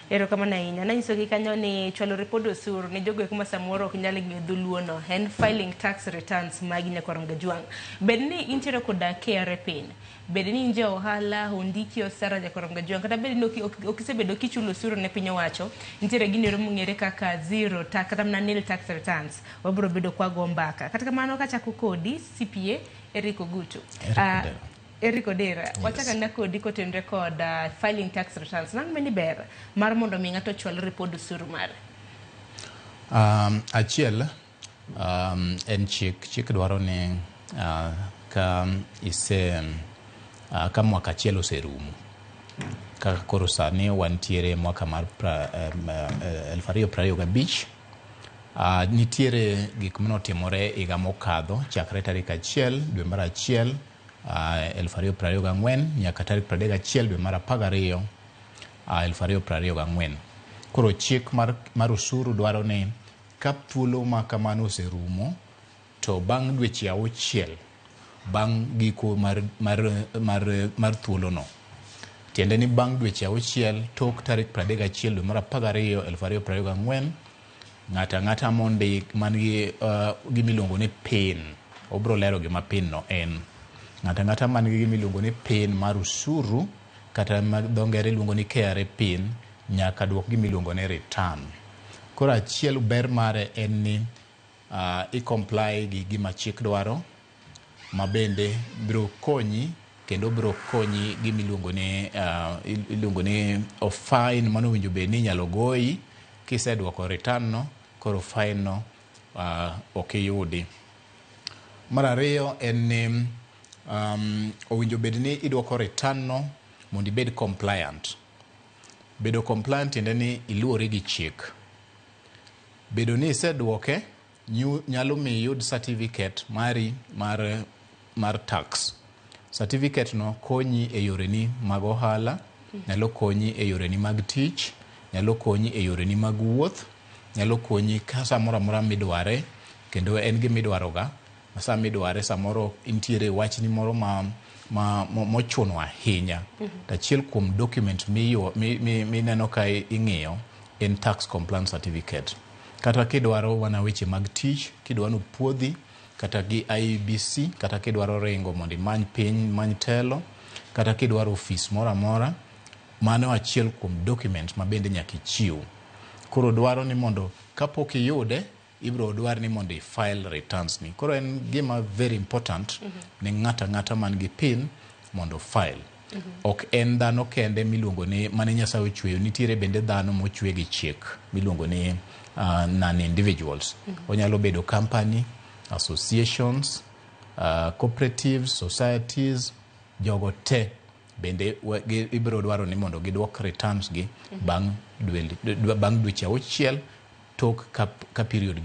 Erokamano ahinya. Nanyisogi kanyo ni chwalo ripod osuru ne jogo eko ma samoro ok nyal ng'eyo dholuo no en filing tax returns magi nyakwar Mgajwang'. Bed ni intiere koda KRA PIN, bed ni in ja ohala, ondiki osara nyakwar Mgajwang', kata bed ni ok isebedo kichulo osuru ne piny owacho, nitiere gino ero mong'ere kaka zero tax kata mana nil tax returns. Wabiro bedo kwago mbaka. Kata kamano kachako kodi CPA Eric Ogutu. Eric Odera. Eric Odera, yes. Wachako anena kodi kotenore kod filing tax returns. Nang'o meni ber mar mondo mi ng'ato ochwal ripod osuru mare? Achiel en chik. Chik dwaro ni ka ise ka mwaka achiel oserumo, kaka koro sani wantiere mwaka mar 2025, nitiere gik manotimore higa mokadho chakre tarik 1 dwe mar 1 2024 nyaka tarik 31 dwe mar 12 2024. Koro chik mar osuru dwaro ni ka thuolo ma kamano oserumo to bang' dweche 6 bang' giko mar thuolono, tiende ni bang' dweche 6 tok tarik 31 dwe mar 12 2024, ng'ato ang'ata mondik man gi gima iluongo ni PIN, obiro lero gima PIN no en. Ng'ato ang'ata man gi gima iluongo ni PIN mar osuru kata ma dho ngere luongo ni KRA PIN nyaka duok gima iluongo ni return. Koro achiel ber mare en ni i comply gi gima chik dwaro ma bende biro konyi kendo biro konyi gima iluongo ni fine mano owinjo bed ni inyalo goyi kiseduoko return no, koro fine no ok iyudi. Mar ariyo en ni owinjo bed ni iduoko return no mondo ibed compliant. Bedo compliant tiende ni iluwori gi chik. Bedo ni iseduoke nyalo miyo iyud certificate mari mar tax. Certificate no konyi e yoreni mag ohala, nyalo konyi e yoreni mag tich, nyalo konyi e yoreni mag wuoth, nyalo konyi ka samoro amora midware, kendo en gima idwaroga. Sama midware samoro intiere wachni moro ma mochuno ahinya. To achiel kuom document mineno ka ing'iyo en tax compliance certificate. Kata kidwaro wana weche mag tich, kidwa nopuodhi kata gi IEBC, kata kidwaro ringo mondo imany piny, imany telo, kata kidwaro ofis moro amora, mano achiel kuom document ma bende nyaka ichiw. Koro dwaro ni mondo kapok iyude, ibiro dwar ni mondo i file returns ni. Koro en gima very important ne ng'ato ang'ata man gi PIN mondo file. Ok en dhano kende miluongo ni mane Nyasaye ochweyo, nitiere bende dhano mochwe gi chik miluongo ni non-individuals. Onyalo bedo company, associations, cooperatives, societies, jogo te bende ibiro dwaro ni mondo giduok returns gi bang' dweche 6 tok ka period gi.